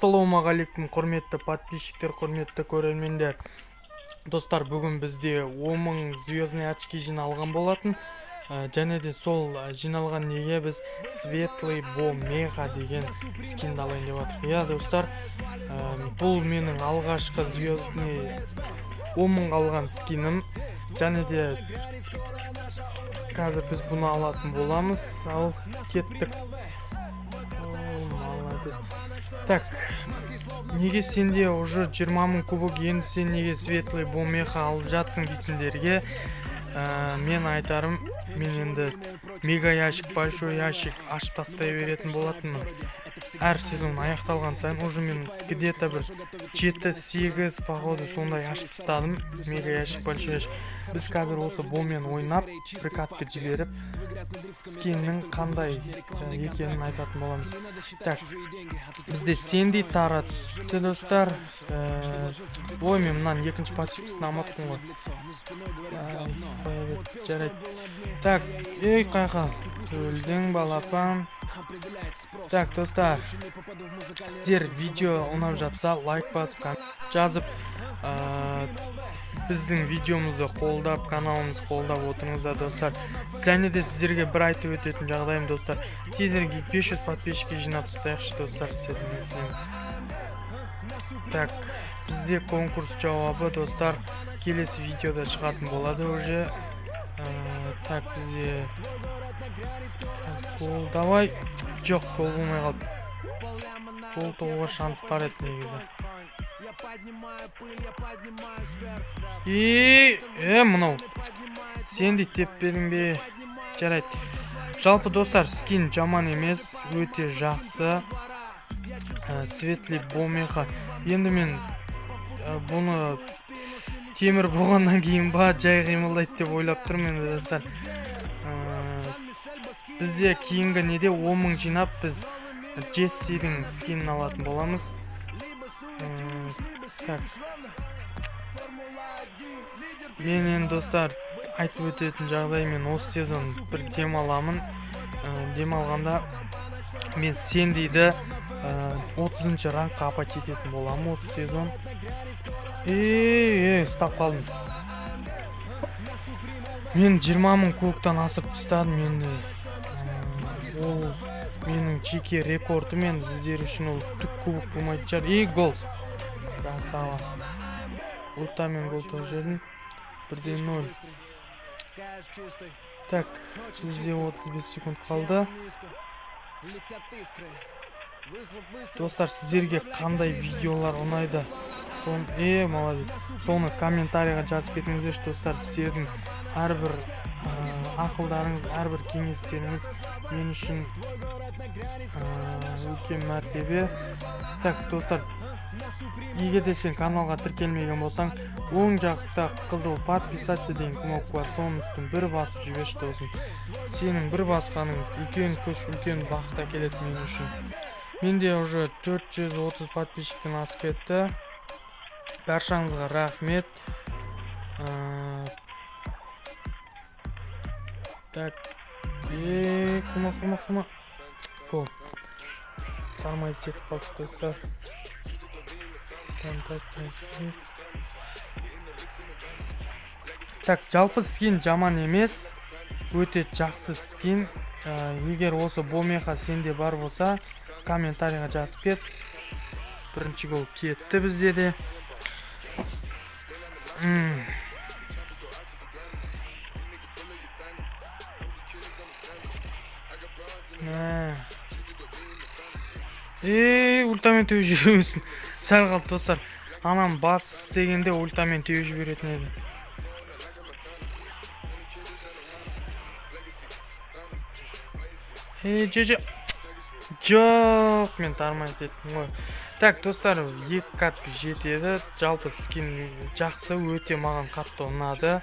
Ассалаумағалейкум, құрметті подписчиктер, құрметті көрермендер! Достар, бүгін бізде 10 000 звездный очки жиналған болатын. Және де сол жиналған неге біз Светлый Бо Меха деген скинді алайын деп жатырмық. Иә, достар, бұл менің алғашқы звездный 10 000 алған скинім. Және де қазір біз бұны алатын боламыз. Ал кеттік. О, молодец! Так, неге сенде уже 20 мың кубок, енді сен неге Светлый Бомеха алып жатсың дейтіндерге мен айтарым: мен енді мега ящик, большой ящик ашып тастай беретін болатынмын әр сезон аяқталған сайын. Уже мен где то бір жеті, сегіз, походу, сондай ашып тастадым мега ящик, большой ящик. Біз қазір осы бомен ойнап, бір катка жіберіп, скиннің қандай екенін айтатын боламыз. Так, бізде Сенди, Тара түсіпті, достар. Ой, мен мынаның екінші пассивкасын алмаппын ғой. Ай, қоя бер, жарайды. Так, ей, қайқа өлдің, балапан? Так, достар, сіздер видео ұнап жатса, лайк басып, жазып, біздің видеомызды қолдап, каналымызды қолдап отырыңыздар, достар. Және де сіздерге бір айтып өтетін жағдайым, достар: тезірек 500 подписчикке жинап тастайықшы, достар, сіздерден өтінемін. Так, бізде конкурс жауабы, достар, келесі видеода шығатын болады уже. Так, бізде гол, давай! Жоқ, гол болмай қалды. Гол тығуға шанс бар еді негізі. И мынау сен дейді деп бердің бе? Жарайды. Жалпы, достар, скин жаман емес, өте жақсы. Светлый Бомеха. Енді мен бұны темір болғаннан кейін ба, жай қимылдайды деп ойлап тұрмын енді, достар. Бізде кейінгі неде 10 000 жинап, біз Джессидің скинін алатын боламыз. Так, мен енді, достар, айтып өтетін жағдай: мен осы сезон бір демаламын. Демалғанда мен Сендиді 30 рангқа апать ететін боламын осы сезон. Ей, ей, ұстап қалдым. Мен 20 мың кубоктан асырып тастадым енді. Ол менің жеке рекордым енді, сіздер үшін ол түк кубок болмайтын шығар. И гол! Красава! Ультамен гол тығып жібердім. 1-0. Так, бізде 35 секунд қалды. Достар, сіздерге қандай видеолар ұнайды, соны, е, молодец, соны комментарийға жазып кетіңіздерші, достар. Сіздердің әрбір ақылдарыңыз, әрбір кеңестеріңіз мен үшін үлкен мәртебе. Так, достар, егер де сен каналға тіркелмеген болсаң, оң жақта қызыл «Подписаться» деген кнопка бар, соның үстін бір басып жіберші, досым. Сенің бір басқаның үлкен күш, үлкен бақыт әкеледі мен үшін. Менде уже 430 подписчиктен асып кетті, баршаңызға рахмет. Так, е, қума, қума, қума! Гол! Тормоз етіп қалдық, достар. Там, тас. Так, жалпы скин жаман емес, өте жақсы скин. Егер осы Бомеха сенде бар болса, комментарийға жазып кет. Бірінші гол кетті бізде де. Мә. Ей, ультамен теуіп жібермесін, сәл қалды, достар. Анам бас істегенде ультамен теуіп жіберетін еді. Ей, же, жоқ, мен тормоз еттім ғой. Так, достар, екі катка жетеді. Жалпы скин жақсы, өте маған қатты ұнады.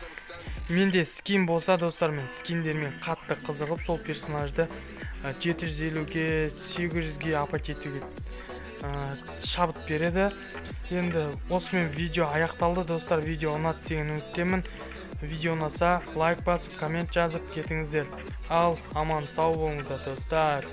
Менде скин болса, достар, мен скиндермен қатты қызығып, сол персонажды 750-ге, 800-ге апать етуге шабыт береді. Енді осымен видео аяқталды, достар. Видео ұнады деген үміттемін. Видео ұнаса, лайк басып, коммент жазып кетіңіздер. Ал аман сау болыңыздар, достар.